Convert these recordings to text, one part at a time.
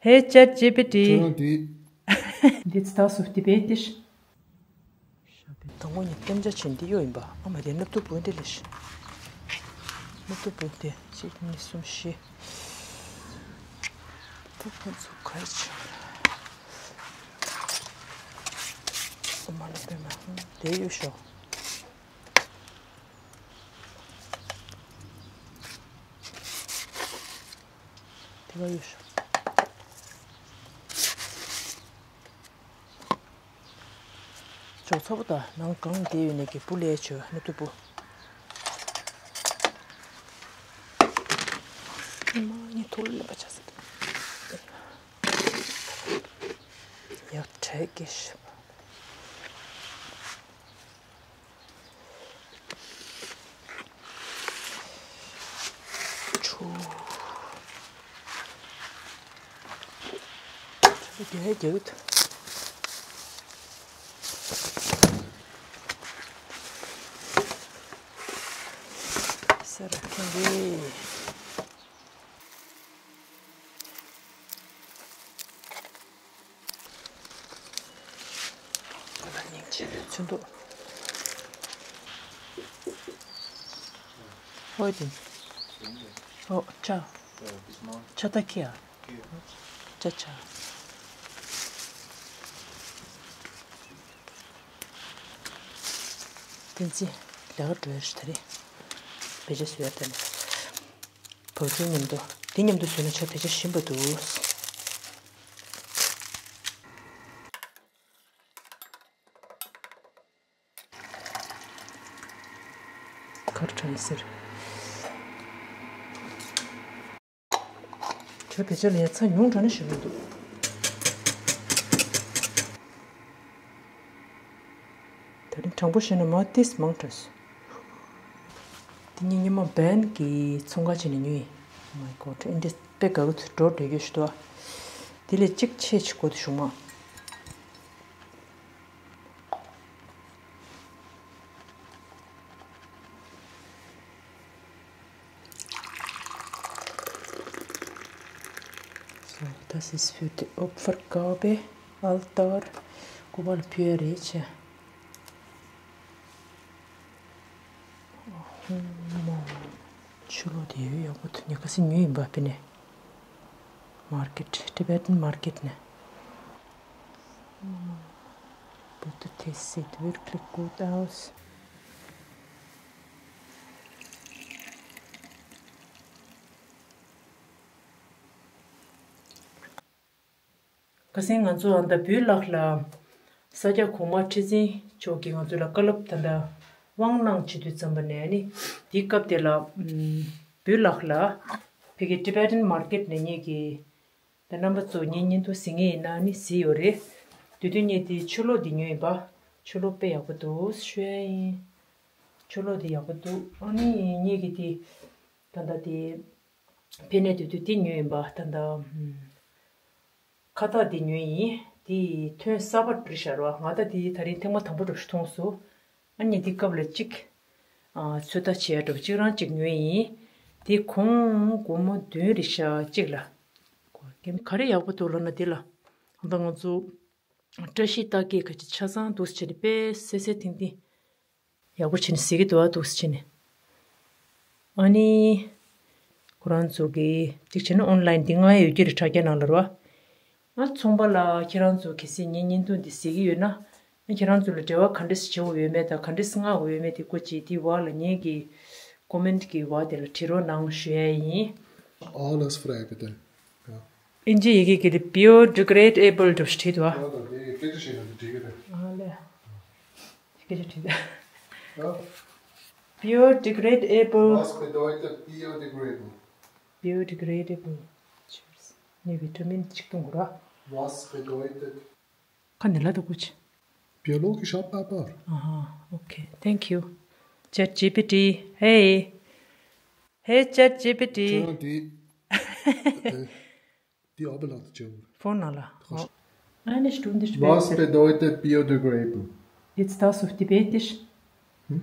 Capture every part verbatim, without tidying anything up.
Hey, Chat G P T. འདི་ལྟ་སུ་ཏི་བེ་ཏི་ཤ། དང་པོ་ཉིད་ལྟེམ་བྱ་ཆེན་འདི་གཡོ་ཡིན་པ། ཨ་མ་དེ་སྣབས་ཐུབ་བུན་དེ་ལས་ཤི། སྣབས་ཐུབ་བུན་དེ་གཅིག་གཉིས་གསུམ་བཞི། ཐུབ་བུན་ཚུགས་ཁ་ཆེ། ཨ་མ་ལ་པེ་མ་དེ་གཡོ་ཤོག་དེ་ག་ཡོད་ཤག་ཅོག་ཚ་པོ་དང་ནང་གང་བསྡད་ཡོད་ནས་ཀྱི་བུ་ལས་བྱོས་ནུ་ཏུ་བུ། མ་ངས་ཐུག་ལ་པ་ཆ་ས། ཡག་དྲེག་གི་ཤི། ཆུ། ཆུ་རྒྱག་རྒྱག་ད། ས་ར་ཁེངས་རེད། ཚུན་དུ། ཨོ་དེ། ཨོ་ཅ། ཅ་ད་ཁི་ཨ། ཅ་ཅ། དེ་ཚེ་ལས་ཀ་འགྲོ་ཡ་ཞིག་ད་རེད། བེད་སྤྱོད་བཟོ་ཡ་ད་ནི། བབ་ཅོལ་མཉམ་དུ། འདི་མཉམ་དུ་བཟོས་ན་ཆ་བེད་སྤྱོད་ཞིམ་པོ་འདུག་གར་དྲན་ཟེར། ཆ་བེད་སྤྱོད་ལས་ཚ་ཉུང་དྲགས་ན་ཞིམ་པོ་འདུག་ད་རིང་དྲང་པོ་བཤད་ན་མ་ཏིས་མང་དྲགས་སོང་། དེ་ཉིན་ཉི་མ་བན་གྱི་ཚོང་ཁང་ཕྱིན་ནས་ཉོས་ཡིན། Oh my god, ཨེ་འདྲ་དཔེ་དགའ་གི་འགྲོ་འདོད་ཡོད་ཞུ་དོ། དེ་ལས་གཅིག་ཆེ་ཆེ་གོ་དུ་བྱུང་མ། So, das ist für die Opfergabe, Altar. སྐུ་པར་ཕུལ་ཡ་རེད་ཆེ། ཧུམ་མོ། ཆུ་ལོག་དེ་ཡོད་ཡག་པོ་ཐུག་ཉེ་ཁ་སི་ཉོས་ཡིན་པ་པི་ནས། Market, Tibetan market ནས། But the taste it wirklich gut aus. ཁ་སང་ང་ཚོ་ཨ་ད་བུའི་ལག་ལ་ས་སྐྱ་གོང་མ་ཁྲི་འཛིན་མཆོག་གིས་ང་ཚོ་ལ་བཀའ་སློབ་ད་ད་དབང་གནང་བྱེད་དུས་ཙམ་པ་ནས་ནི་དེའི་སྐབས་དེ་ལ་བུའི་ལག་ལ་ཕ་གི་Tibetan market ནས་ངེད་ཀྱི་ད་རྣམ་པ་ཚོ་ངའི་བརྙན་ཐུང་གཟིགས་ངེས་ཡིན་ན་ནི་གཟིགས་ཡོད་རེད། དེ་དུས་ངས་དེ་ཆུ་ལོག་འདི་ཉོས་ཡིན་པ། ཆུ་ལོག་དཔེ་ཡག་པོ་འདུག་ཞུ་ཡ་ཡིན། ཆུ་ལོག་འདི་ཡག་པོ་འདུག་ཨ་ནི་ངེད་ཀྱི་དེ་ད་ད་དེ་ཕ་གི་ནས་དེ་དུས་དེ་ཉོས་ཡིན་པ་ད་ད། ཁ་བཏགས་འདི་ཉོས་ཡིན། འདི་ཐོན་གསར་པ་འབྲི་ཤར་བ། ང་ད་འདི་ད་རིང་ཐེངས་མ་དང་པོ་འགྲོ་ཞུ་མཐོང་སོ། ཨ་ནི་འདི་སྐབས་ལ་གཅིག་ཨ། ཚོད་ལྟ་བྱས་འགྲོ་གཅིག་རང་གཅིག་ཉོས་ཡིན། འདི་གོང་སྒོར་མོ་བདུན་རེད་ཤག་གཅིག་ལ། ག་རེ་ཡག་པོ་འདུག་ལབ་ན་འདི་ལ། ད་ང་ཚོ་བཀྲ་ཤིས་རྟགས་བརྒྱད་ག་ཅིག་ཆ་ཚང་འདུག་བྱས་ནས་དཔེ་གསལ་གསལ་ཐིང་ཐིང་། ཡག་པོ་བྱས་ནས་གཟིགས་ཀྱི་འདུག་ཨ། འདུག་སེ་བྱས་ནས། ཨ་ནི། ཁོ་རང་ཚོ་གིས་གཅིག་བྱས་ན་ཨོན་ལན་འདི་ང་ཡོད་ཀྱི་རེད་དྲ་རྒྱ་ནང་ལ་རེད་བ། ང་ཚོང་པ་ལ་ཁྱེད་རང་ཚོ་གལ་སྲིད་ངའི་བརྙན་ཐུང་འདི་གཟིགས་ཀྱི་ཡོད་ན། ཨ། ཁྱེད་རང་ཚོ་ལ་འབྲེལ་བ་ག་འདྲས་བྱེད་དགོས་ཡོད་མེད་དང་ག་འདྲས་མངགས་དགོས་ཡོད་མེད་དེ་སྐོར་ཅིག་དེའི་བར་ལ་ངེད་ཀྱི་ཀོ་མེན་ཊི་གི་བར་དེ་ལ་བྲིས་རོགས་གནང་ཞུ་ཡ་ཡིན། Alles frei bitte. Ja. ཨིན་ཇི་ཡི་གེ་གི་དེ་biodegradable འདྲ་པོ་ཞིག་བྲིས་འདུག་ཨ། ཨ་ད་དེ་སྐད་ཆ་བཤད་ན་དེ་འགྲིག་གི་རེད། ཨ་ལས། སྐད་ཆ་བྲིས་འདུག་ཨ། Biodegradable. Was bedeutet biodegradable? Biodegradable. Cheers. ངས་བི་ཊ་མིན་གཅིག་བཏུང་དགོས་ར། Was bedeutet? ཁ་ནས་ལ་དུ་ཀུ་ཆི། Biologisch abbaubar. Aha, okay. Thank you. Chat G P T. Hey. Hey, Chat G P T. ཁྱེད་རང་དེ། དེ་ཨ་བ་ལགས་ཀྱི་ཕོན་ནང་ལ། Eine Stunde später. Was bedeutet biodegradable? Jetzt das auf Tibetisch. Hm?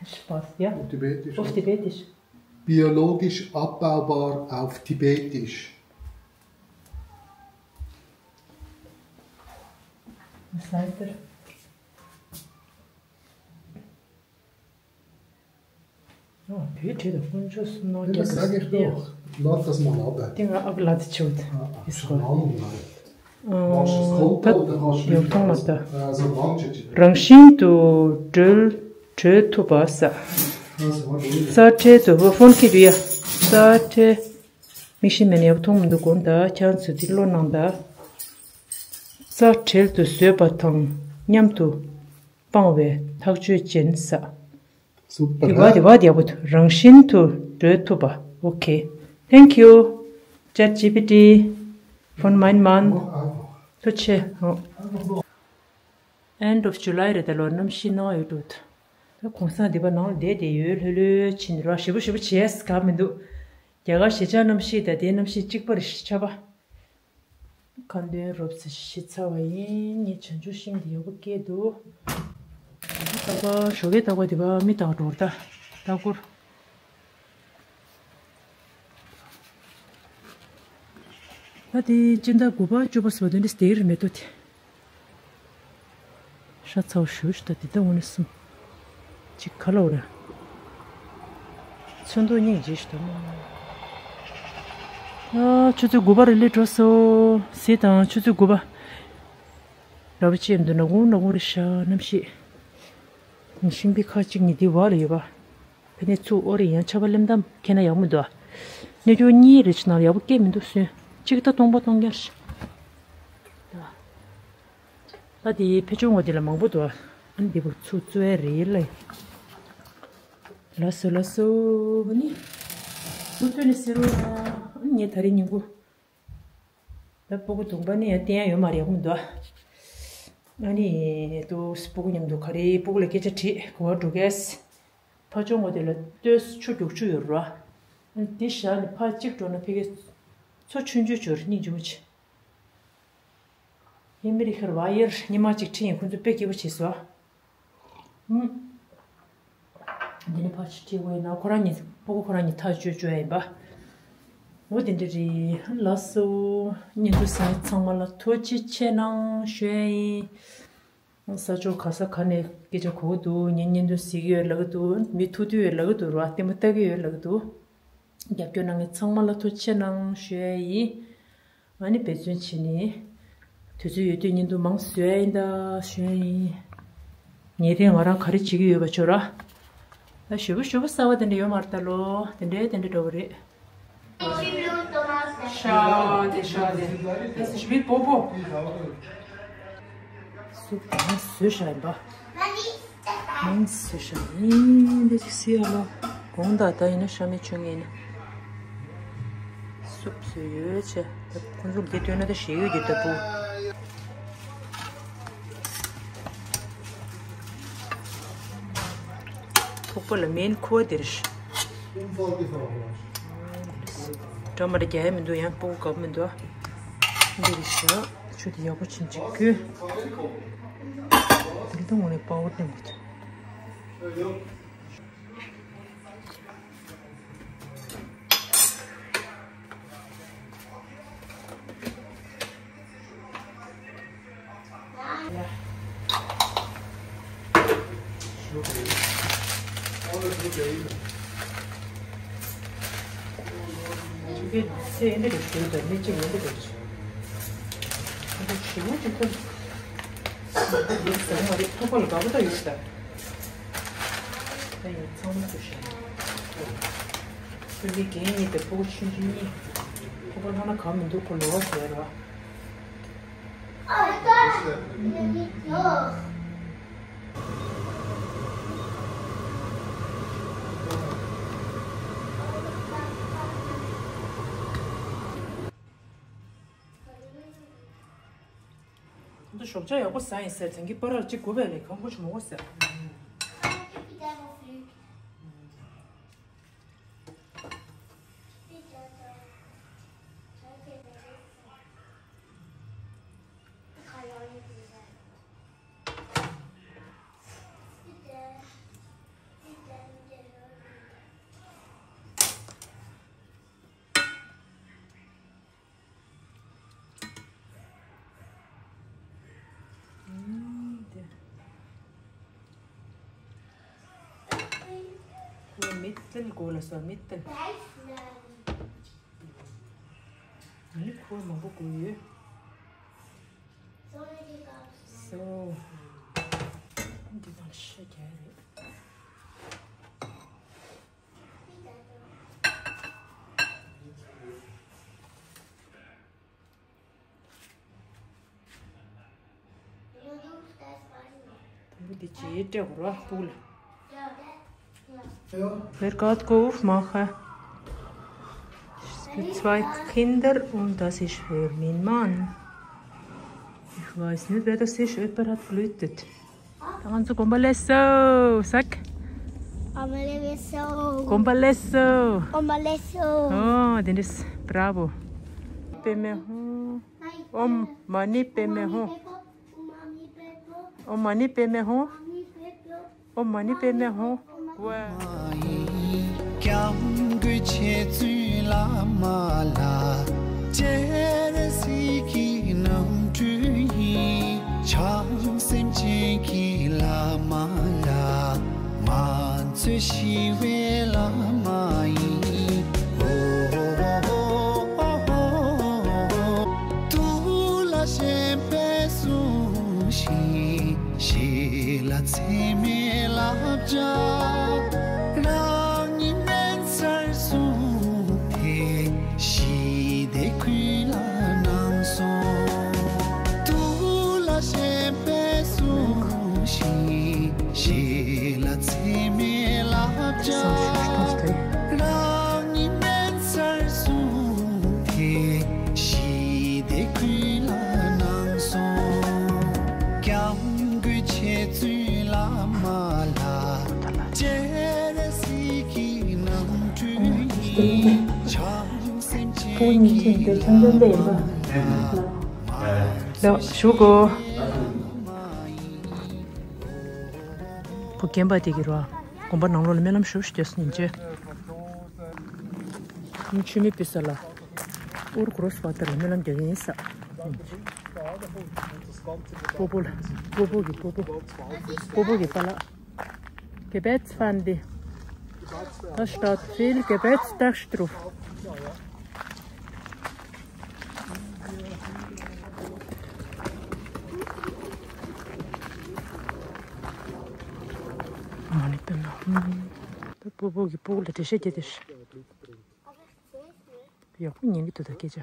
Spaß, ja? Auf Tibetisch. Auf Tibetisch. Biologisch abbaubar auf Tibetisch. Slider. ཨོ། བོད་བྲིས་དང་དཀོན་མཆོག་གསུམ་སྣང་རྒྱ་མཚོ། ཟ་གི་ལྟོ། ལོ་ཏོག་མ་ལོ་པ། ཏིང་ཨ་ཨག་ལ་དི་ཆུ་ད། ཨིས་ཀོ། ད་ཡོག་ཐོང་མ་ད། རང་བཞིན་དུ་གྲོལ་གྲོལ་ཐུབ་པ་ཟ། ས་ཁྲལ་དུ་ཧྥོན་ཁི་རུ་ཡ། ས་ཁྲལ། མིག་ཤེས་མེད་ན་ཡག་པོ་མཐོང་མི་འདུག་དགོངས་དག་ཁྱེད་རང་ཚོས་འདི་བློ་གནང་དང་། ས་ཁྲལ་དུ་བཟོས་པ་དང་མཉམ་དུ་སྤང་བའི་ཐག་གཅོད་ཅན་ཟ། སུ་པར། དེ་བ་དེ་བ་དེ་ཡག་པོ་འདུག་རང་བཞིན་དུ་གྲོལ་ཐུབ་པ། ཨོ་ཁེ། Thank you། Chat G P T། Von Meinmann། ཐུགས་རྗེ་ཆེ། End of July རེད། ད་ལོ་གནམ་གཤིས་སྣང་ཡོད་འགྲོ། ད་གུང་སེང་འདི་པ་ནང་ལ་བསྡད་བསྡད་ཡོད། ལྷོད་ལྷོད་ཕྱིན་རོགས། ཞེ་པོ་ཞེ་པོ་བྱས་ག་མི་འདུག་རྒྱ་གར་གཞིས་ཆགས་གནམ་གཤིས་དང་དེའི་གནམ་གཤིས་གཅིག་པ་རེད་ཤག་ཁ་འདོན་རོབ་ཙམ་ཞིག་བྱས་ཚར་བ་ཡིན། ངས་བྱང་ཆུབ་ཤིང་འདི་ཡག་པོ་སྐྱེས་འདུག་རྟག་པར་ཞོགས་ཀས་རྟག་པར་འདི་པ་མི་ལྟ་འགྲོ་ད། ལྟ་སྐོར། ད་དེ་སྤྱི་ཟླ་དགུ་པ་བཅུ་པ་ཟེར་བ་དེ་འདྲ་སྟེར་མེད་དོ་དེ། ཤ་ཚ་བོ་ཞུ་ཞུ་ད་དེ་ལྟ་འོ་ནས་སུམ། ཅིག་ག་ལ་འོ་ར། ཚོན་མདོག་སྙིང་རྗེ་ཞུ་ད། ཨ་ཆུ་ཚོད་དགུ་པ་རེ་ལས་འགྲོ་སོ། གཟིགས་དང་ཆུ་ཚོད་དགུ་པ། ར་བ་ཅེམ་དུ་ནག་ཁུང་ནག་ཁུང་རེ་ཤ་གནམ་གཤིས། ཤིང་པའི་ཁ་གཅིག་གཉིས་དེ་བ་ལ་ཡོད་པ། ཕ་ནས་ཚུར་ཨོ་རེད། ཡང་ཆར་པ་ལེམ་ཏམ་ཁེ་ན་ཡག་མི་འདུག་གནས་སྐྱོར་གཉིས་རེ་ཆུ་ནང་ཡག་པོ་སྐྱེ་མི་འདུག་སོན་གཅིག་ད་སྟོང་པ་སྟོང་རྐྱང་རེད། ད་དེ་ཕེ་ཆུང་བ་དེ་ལ་མང་པོ་འདུག་ཨ་ནི་དེ་བུ་ཚུར་བཙོས་རེད་ལ། ལ་སོ་ལ་སོ་ནི། ཚུར་བཙོས་ནས་ཟེར་རོ་ལ། ངས་ད་རེས་ཉིན་གུང་། ད་སྤུ་གུ་དུང་པ་ནི་ཡང་བསྟན་ཡ་ཡོད་མ་རེད། ཡག་མི་འདུག་ཨ་ནི་དུ་སྤུ་གུ་མཉམ་དུ་ག་རེ་སྤུ་གུ་ལ་སྐད་ཆ་དྲིས་གོ་བ་འགྲོ་གས། ཕ་ཆུང་ངོ་དེ་ལ་ལྟོས་ཆུ་རྒྱུག་ཆུ་ཡོད་ར། ཨ་ནི་དེ་བཞག་ནས་ཕ་གཅིག་འགྲོ་ན་ཕ་གི་མཚོ་ཆུང་ཆུང་ཆུར་སྙིང་རྗེ་མོ་ཆེ། ཡེ་མི་རི་ཁར་བ་ཡེར་ཉི་མ་གཅིག་ཁྲིད་ཡིན། ཁོ་ཚོ་དཔེ་སྐྱིད་པོ་བྱེད་སོ། ཨུམ། འདི་ནི་ཕར་ཕྱི་ཁྲིད་དགོས་ཡིན་ན་ཁོ་རང་གཉིས་སྤུ་གུ་ཁོ་རང་གཉིས་ཐག་གཅོད་གཅོད་ཡ་ཡིན་པ། འོ་དེ་འདྲ་རེད། ལགས་སོ། བརྙན་ཐུང་གཟིགས་ཚང་མ་ལ་ཐུགས་རྗེ་ཆེ་གནང་ཞུ་ཡ་ཡིན། ས་ཕྱོགས་ག་ས་ག་ནས་སྐད་ཆ་གོ་གི་འདུག་ངའི་བརྙན་ཐུང་གཟིགས་ཀྱི་ཡོད་ལབ་ཀྱི་འདུག་མི་ཐུག་དུས་ཡོད་ལབ་ཀྱི་འདུག་ར་ལྟད་མོ་ལྟ་གི་ཡོད་ལབ་ཀྱི་འདུག་རྒྱབ་སྐྱོར་གནང་མཁན་ཚང་མ་ལ་ཐུགས་རྗེ་ཆེ་གནང་ཞུ་ཡ་ཡིན། ང་ནི་འབད་བརྩོན་བྱེད་ནི། དུས་ཚོད་ཡོད་དུས་བརྙན་ཐུང་མང་བཟོ་ཡ་ཡིན་ད་ཞུ་ཡ་ཡིན། ངས་དེ་ང་རང་ག་རེ་བྱེད་ཀྱི་ཡོད་པ་ཆོ་ར། ད་ཞོ་པོ་ཞོ་པོ་གསར་བ་དེ་འདྲ་ཡོད་མ་རེད་ད་ལོ། དེ་འདྲའི་དེ་འདྲ་འགྲོ་གི་རེད། ཤ་དེ་ཤ་དེ། ད་ཞི་མི་པོ་པོ། སུབ་དང་བཟོས་ཤ་ཡིན་པ། མིང་སུ་ཤ་ཡིན་འདི་ཅིག་སི་ཡ་ལོ། གོང་ད་ད་ཡིན་ན་ཤ་མེད་ཆུ་ངེས་ན། སུབ་སུ་ཡོད་ཆེ། ད་ཁོང་ཚོ་འདི་སྟོན་ན་ད་ཞེ་ཡོད་ཀྱི་ད་བུ། ཐུག་པ་ལ་མེན་ཁུ་བ་དེ་རེད། འགྲོ་མ་རེད། རྒྱ་ཡ་མི་འདུག་ཡང་སྤུ་གུ་དགའ་པོ་མི་འདུག་འདི་རེད་ཤག་ཆུ་དེ་ཡག་པོ་ཕྱིན་ཅིག་ཁུ། འདི་དང་ངོ་ནས་པའོ་ཏེ་མོ་ཏེ། ད་ཡང་ཚང་མ་ཚུར་བཞག་ཁོ་འདི་རྒན་གཉིས་དང་ཕྲུ་གུ་ཆུང་ཆུང་གཉིས། ཁོ་པ་ལྷག་ན་གང་མི་འདུག་ཁོ་ལོག་པ་བྱས་ར། ཁོ་ཚོ་ཞོགས་ཇ་ཡག་པོ་ཟ་ཡིན་ཟེར། དེང་གི་པ་རར་གཅིག་དགོས་པས་ལས་གང་པོ་ཞིག་མོ་གོ་ཟེར། མི་ཏན་གོ་ལ་སོ་མི་ཏན། ཨ་ནི་ཁོ་མང་པོ་གོ་ཡོད། སོ། འདི་དང་ཤ་རྒྱག་རེད། དང་པོ་འདི་རྗེས་སྤྲད་དགོས་ར་ཕུག་ལ། Wer Gott gerufen mache. Es gibt zwei Kinder und das ist für meinen Mann. Ich weiß nicht, wer das ist. Jemand hat gelütet. ད་ང་ཚོ་དགོན་པ་སླེབས་སོ། ཟེར། དགོན་པ་སླེབས་སོ། དགོན་པ་སླེབས་སོ། དགོན་པ་སླེབས་སོ། ཨོ། དེ་འདྲས། Bravo། པདྨེ་ཧཱུྃ། ཨོཾ་མ་ཎི་པདྨེ་ཧཱུྃ། ཨོཾ་མ་ཎི་པདྨེ་ཧཱུྃ། ཨོཾ་མ་ཎི་པདྨེ་ཧཱུྃ། སྐྱབས་མགོན་ཆེ་བཙུན་བླ་མ་ལ། སྤྱན་རས་གཟིགས་ཀྱི་རྣམ་སྤྲུལ་ཡིན། བྱང་སེམས་ཅན་གྱི་བླ་མ་ལ། མ་བཅོས་ཞི་བའི་བླ་མ་ཡིན། ཐུགས་ལ་ཞེན་པས་བསྲུང་ཞིང་། ཞི་ལ་ཚད་མེད་བསླབ་བྱ། རང་ཉིད་དམན་བཅས་བསྲུང་སྟེ། ཞི་བདེ་ཀུན་ལ་སྣང་སོང་། ཐུགས་ལ་ཞེན་པས་བསྲུང་ཞིང་། ཞི་ལ་ཚད་མེད་བསླབ་བྱ། རང་ཉིད་དམན་བཅས་བསྲུང་སྟེ། ཞི་བདེ་ཀུན་ལ་སྣང་སོང་། སྐྱབས་མགོན་ཆེ་བཙུན་བླ་མ་ལ། སྤྱན་རས་གཟིགས་ཀྱི་རྣམ་སྤྲུལ་ཡིན། བྱང་སེམས་ཅན་གྱི་བླ་མ་ལ། ལགས་ཞུ་གོ། ཁོ་རྒན་པ་དེ་གི་རོ། དགོན་པ་ནང་ལོགས་ལ་སྨོན་ལམ་ཞུ་ཞུ་རྒྱུ་སྙིང་རྗེ། ཆུ་མིག་པི་ས་ལ། ཨུར་གྲོས་པ་ཏར་ལ་སྨོན་ལམ་རྒྱག་གི་ཡིན་ས། སྤོ་བོ་ལ། སྤོ་བོ་གི་སྤོ་བོ། སྤོ་བོ་གི་པཱ་ལགས། Gebetsfandi. Da steht viel Gebetstext drauf. མ་ནི་པེ་མེ་ཧཱུྃ། ད་སྤོ་བོ་གི་སྤོ་བོ་ལ་འགྲེལ་བཤད་རྒྱག་དེ། ཡག་པོ་ཉན་གི་འདུག་ད་སྐད་ཆ།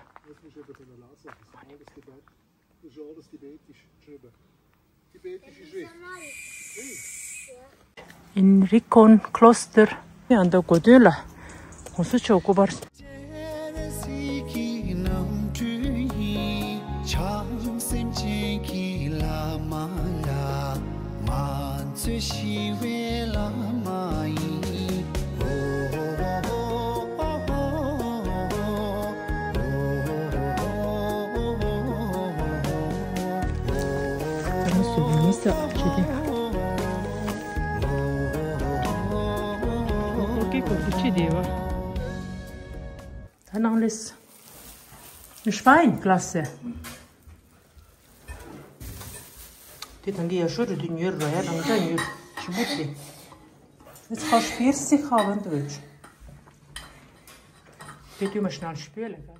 Enrikon Kloster. ཡང་ད་གོ་སྟོན་ལ་༸གོང་ས་མཆོག་སྐུ་པར། བྱང་སེམས་ཅན་གྱི་བླ་མ་ལ། མ་བཅོས་ཞི་བའི་བླ་མ་ཡིན། ད་ང་སུ་ཡིན་ས་ཆེ་དེ། ཁོ་ཁོ་ཁོ་ཁོ་ཁྲིད་དེ་བ། ད་ནང་ལས། Schwein, klasse. དེ་ད་གིན་ཡར་ཤོར་རེད་དུས་ཉོས་རོ་ཡ་རང་འཇགས་ཉོས་ཞིམ་པོ་དེ། Jetzt kannst du vierzig haben, wenn du willst. Geht immer schnell spielen, gell?